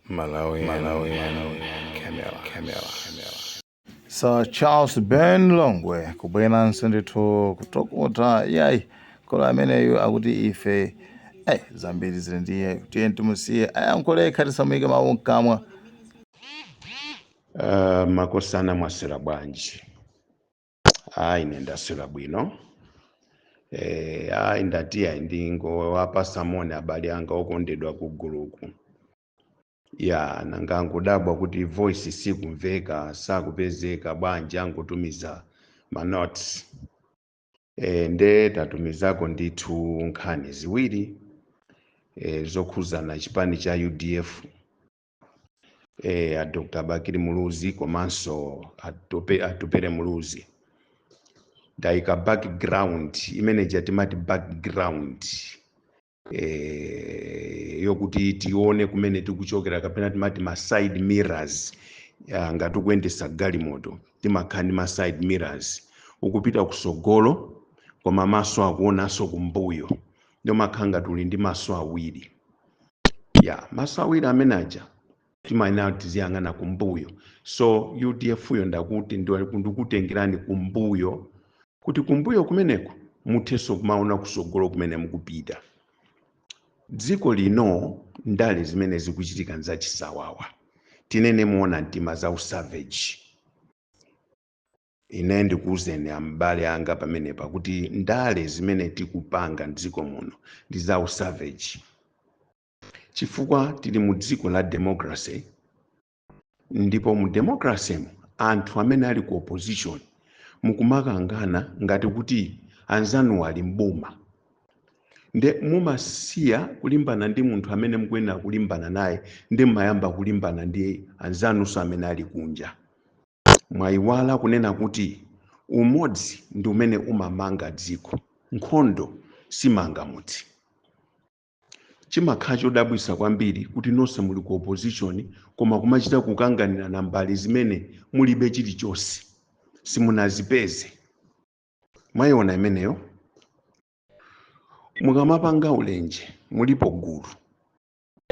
Malawi, Malawi, Camera, Camera, Camera. Sir Charles Ben Longwe kubweranso ndithu kutokota yayi kola ameneyu akuti ife zambiri zili ndiye tiye timusiye ayankhule yekha, tisamuyike mawu mkamwa. Makosana, mwaswera bwanji? Ayi, ine ndaswera bwino. Ayi, ndati ayi, ndingowapasa moni abale anga okondedwa ku guluku. Ya, nangangodabwa kuti voice sikumveka, sakupezeka bwanji, angotumiza ma notes. Nde tatumizako ndithu nkhani ziwiri zokhuzana chipani cha UDF, a Dr. Bakili Muluzi komanso Atupele Muluzi. Ndayika background imene timati background yokuti tione kumene tikuchokera, kapena timati ma side mirrors. Ya, ngati ukuyendesa galimoto timakhala ndi ma side mirrors, ukupita kusogolo koma maso akuonanso kumbuyo, ndio makhala ngati uli ndi maso awiri. Ya, maso awiri amene aja timayenera tiziyang'ana kumbuyo. So UDF yo ndakuti ndikutengerani kumbuyo, kuti kumbuyo kumeneko muthenso kumaona kusogolo kumene mukupita. Dziko lino ndale zimene zikuchitika nzachisawawa, tinene muona mtima, za usavage. Ine ndikuwuzeni ambale anga pamenepa kuti ndale zimene tikupanga mdziko muno ndi za usavage, chifukwa tili mu dziko la democracy, ndipo mu democracy mu anthu amene ali ku opposition mukumakangana ngati kuti anzanu ali mboma, nde mumasiya kulimbana ndi munthu amene mukuyenera kulimbana naye, ndi mmayamba kulimbana ndi anzanunso amene ali kunja. Mwayiwala kunena kuti umodzi ndi umene umamanga dziko, nkhondo simanga mudzi. Chimakhala chodabwisa kwambiri kuti nonse muli ku opposition koma kumachita kukanganirana mbali zimene mulibe chilichonse, simunazipeze. Mwayiona imeneyo? Mukamapanga ulenje mulipo gulu,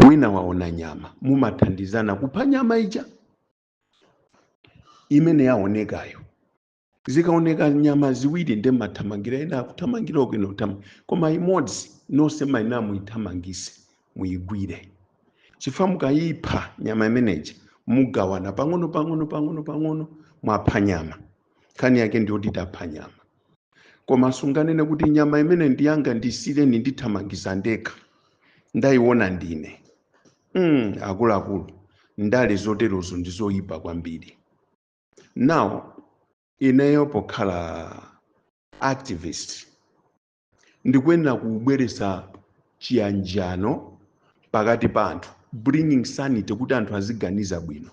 wina waona nyama, mumathandizana kupha nyama ija imene yaonekayo. Zikaoneka nyama ziwiri, nde mathamangira, ena akuthamangira uku, ena koma imodzi nonse mayina muyithamangise, muyigwire, chifukwa mukayipha nyama imeneji mugawana pang'ono pang'ono pang'ono pang'ono. Mwapha nyama, nkhani yake ndiyoti tapha nyama. Koma sunganene kuti nyama imene ndiyanga, ndisireni, ndithamangisa ndekha, ndayiona ndine. Akuluakulu, ndale zoterozo ndi zoyipa kwambiri. Now, ineyo pokhala activist ndikuyenera kubweresa chiyanjano pakati pa anthu, bringing sanity, kuti anthu aziganiza bwino.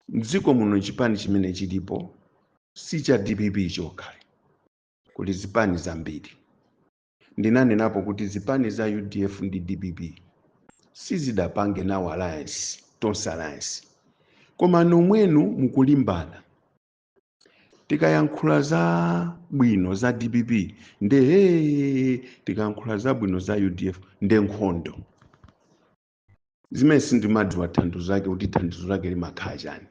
Mdziko muno chipani chimene chilipo si cha DPP chokha, kuli zipani zambiri. Ndinanenapo kuti zipani za UDF ndi DPP sizidapange nawo alliance, Tonse Alliance, koma nomwenu mukulimbana. Tikayankhula za bwino za DPP nde hey, tikayankhula za bwino za UDF nde nkhondo. Zimene sindimadziwa thandizo lake, kuti thandizo lake limakhala chani.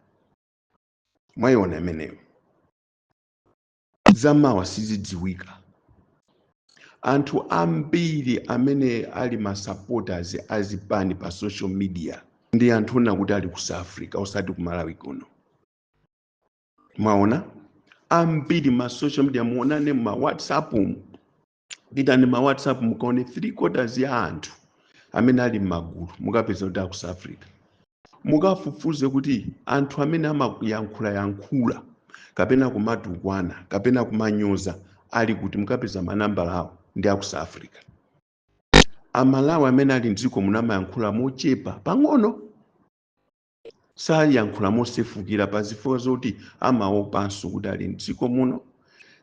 Mwayiona imeneyo? Zamawa sizidziwika. Anthu ambiri amene ali ma supporters azipani pa social media ndi anthu ona kuti ali ku South Africa, osati ku Malawi kuno. Mwaona, ambiri ma social media, muonane ma WhatsApp umu, pitani ma WhatsApp mukaone, three quarters ya anthu amene ali m'magulu mukapeza kuti aku South Africa. Mukafufuze kuti anthu amene amayankhula yankhula kapena kumatukwana kapena kumanyoza ali kuti, mukapeza manambala awo ndi aku South Africa. Amalawi amene ali mdziko muno amayankhula mochepa pang'ono, sayankhula mosefukira pa zifukwa zoti amaopanso kuti ali mdziko muno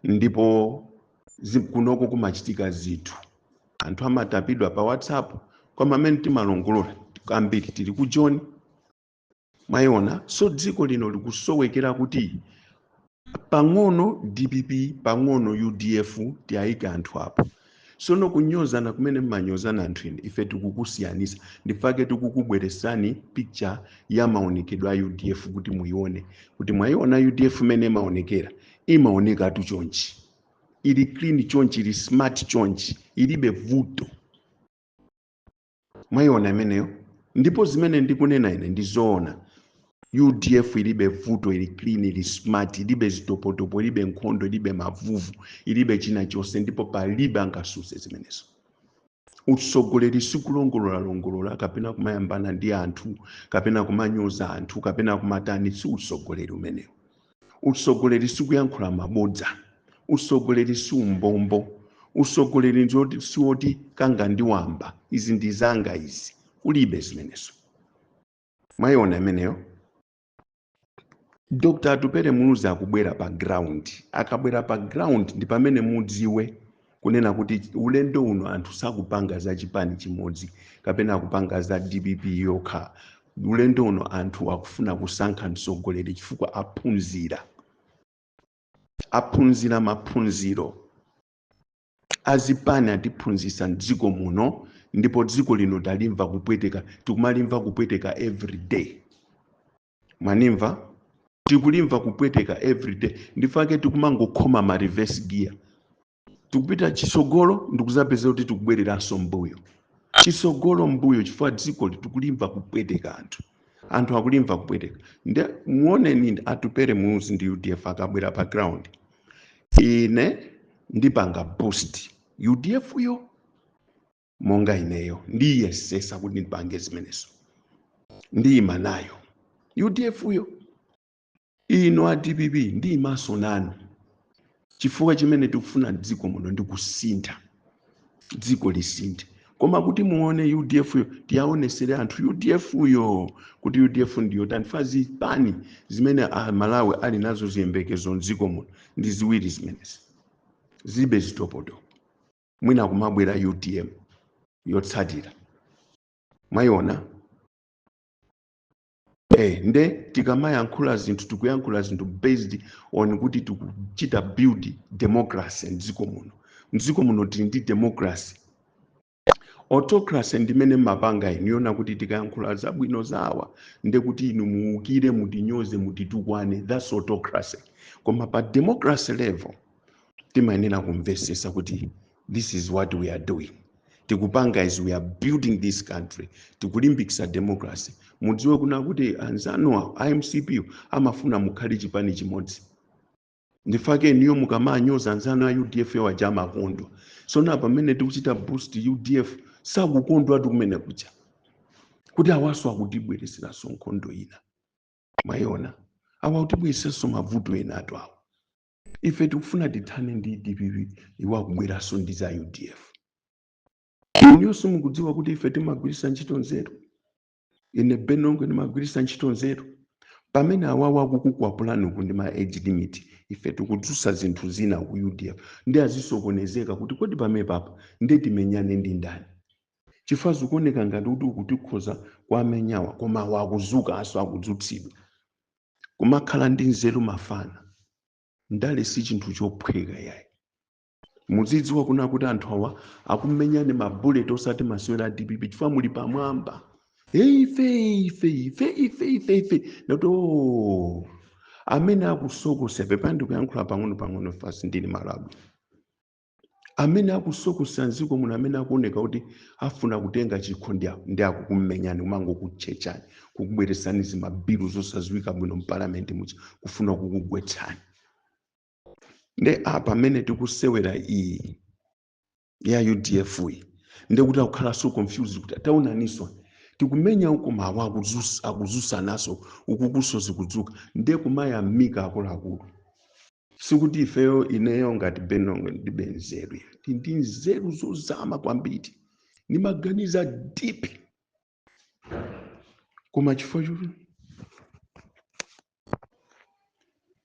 ndipo kunoko kumachitika zinthu, anthu amatapidwa pa WhatsApp, koma amene timalongolola ambiri tili ku Joni. Mwayiona? So dziko lino likusowekera kuti pang'ono DPP, pang'ono UDF, tiyayike anthu apo. Sono kunyozana kumene mmanyozana anthu ine, ife tikukusiyanisa. Ndifake tikukubweresani picture ya maonekedwe a UDF kuti muione, kuti mwayiona UDF imene imaonekera. Imaonekatu chonchi, ili clean chonchi, ili smart chonchi, ilibe vuto. Mwayiona imeneyo? Ndipo zimene ndikunena ine ndizoona. UDF ilibe vuto, ili clean, ili smart, ilibe zitopotopo, ilibe nkhondo, ilibe mavuvu, ilibe china chonse, ndipo palibe angasuse zimenezo. Utsogoleri sikulongolola-longolola kapena kumayambana ndi anthu kapena kumanyoza anthu kapena kumatani, si utsogoleri umenewo. Utsogoleri sikuyankhula mabodza, utsogoleri si umbombo, utsogoleri siwoti kanga ndiwamba, izi ndi zanga izi, kulibe zimenezo. Mwayiona imeneyo? Dr. Atupele Muluzi akubwera pa ground. Akabwera pa ground ndi pamene mudziwe kunena kuti ulendo uno anthu sakupanga za chipani chimodzi kapena akupanga za DPP yokha. Ulendo uno anthu akufuna kusankha mtsogoleri chifukwa aphunzira, aphunzira maphunziro azipani atiphunzitsa mdziko muno, ndipo dziko lino talimva kupweteka, tikumalimva kupweteka every day. Mwanimva? Tikulimva kupweteka every day, ndifake tikumangokhoma ma reverse gear. Tikupita chisogolo ndikuzapeza kuti tikubwereranso mbuyo, chisogolo mbuyo, chifukwa dziko tikulimva kupweteka, anthu akulimva kupweteka. Nde muoneni Atupele Muluzi ndi UDF akabwera pa ground, ine ndipanga boost UDF yo monga ineyo ndiyesesa kuti ndipange zimenezo, ndiyima nayo UDF yo. Ino a DPP ndiyimanso nanu, chifukwa chimene tikufuna dziko muno ndi kusintha, dziko lisinthe. Koma kuti muone UDF yo, tiyaonesere anthu UDF yo kuti UDF ndiyo tani. Zipani zimene a Malawi ali nazo ziyembekezo mdziko muno ndi ziwiri zimenezi, zilibe zitopotopo, mwina kumabwera UTM yotsatira. Mwayiona? Nde tikamayankhula zinthu, tikuyankhula zinthu based on kuti tikuchita build democracy mdziko muno. Mdziko muno tili ndi democracy. Autocracy ndimene mapanga inu yona kuti tikayankhula zabwino zawa nde kuti inu muukire, mutinyoze, mutitukwane. That's autocracy. Koma pa democracy level timayenera kumvesesa kuti this is what we are doing. Tikupanga is we are building this country, tikulimbikisa democracy. Mudziwe kuna kuti anzanu a MCP amafuna mukhale chipani chimodzi. Ndifake niyo mukamanyoza anzanu a UDF waja amakondwa. Sona pamene tikuchita boost UDF sakukondwa ati kumene kucha kuti awaso akutibwereseranso nkhondo ina. Mwayiona? Awa akutibwereseranso mavuto ena atu awa. Ife tikufuna tithane ndi DPP, iwo akubweranso ndi za UDF. Inuyonso mukudziwa kuti ife timagwiritsa ntchito nzeru. Ine Ben Longwe ndimagwiritsa ntchito nzeru. Pamene awawa akukukwapulani uku ndi ma age limit, ife tikudzutsa zinthu zina ku UDF, ndi azisokonezeka kuti kodi pamene papa ndi timenyane ndi ndani, chifukwa zikuoneka ngati kuti ukutikhoza kwamenyawa, koma awa akuzukanso, akudzutsidwa. Kumakhala ndi nzeru mafana, ndale si chinthu chophweka yayi. Muzidziwa kuna kuti anthu awa akumenyani mabullet osati masewera a DPP, chifukwa muli pamwamba. Hey, ife ife ife ife ife ife ndati oh, amene akusokosa pepani, ndikuyankhula pang'ono pang'ono fasi, ndili malabu. Amene akusokosa mdziko muno, amene akuoneka kuti afuna kutenga chikho, ndi akukumenyani, kumangokuchechani, kukubweresani zimabilu zosadziwika bwino mpalamenti muja, kufuna kukugwetsani. Nde apa amene tikusewera iyi ya UDF iyi, ndekuti akukhala so confused kuti taonaninso tikumenya uku, mawa akuzusanaso uku, kusozi kudzuka, nde kumayamika akuluakulu. Sikuti ifeyo, ineyo ngati Ben Longwe ndibe nzeru, ife ndi nzeru zozama kwambiri, nimaganiza deep, koma chifukwa choti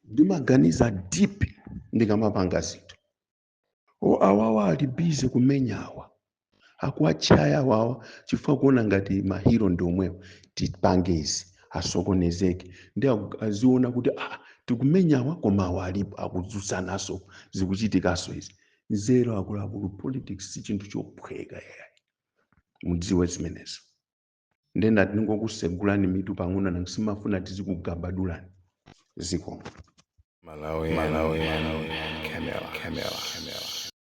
ndimaganiza deep ndikamapanga zinthu, o awawa ali busy kumenya awa, akuwachaya awawa chifukwa kuona ngati mahero ndi omwewo. Tipange izi asokonezeke ndi aziona kuti ah, tikumenyawa koma awa alipo akudzusanaso, zikuchitikaso izi. Nzeru, akuluakulu, politics si chinthu chophweka yayi, mudziwe zimenezo. Ndendati ningokusegulani mitu pang'ono, nangisimafuna tizikugabadulani. Zikomo. Malawi, Malawi, Camera, Camera.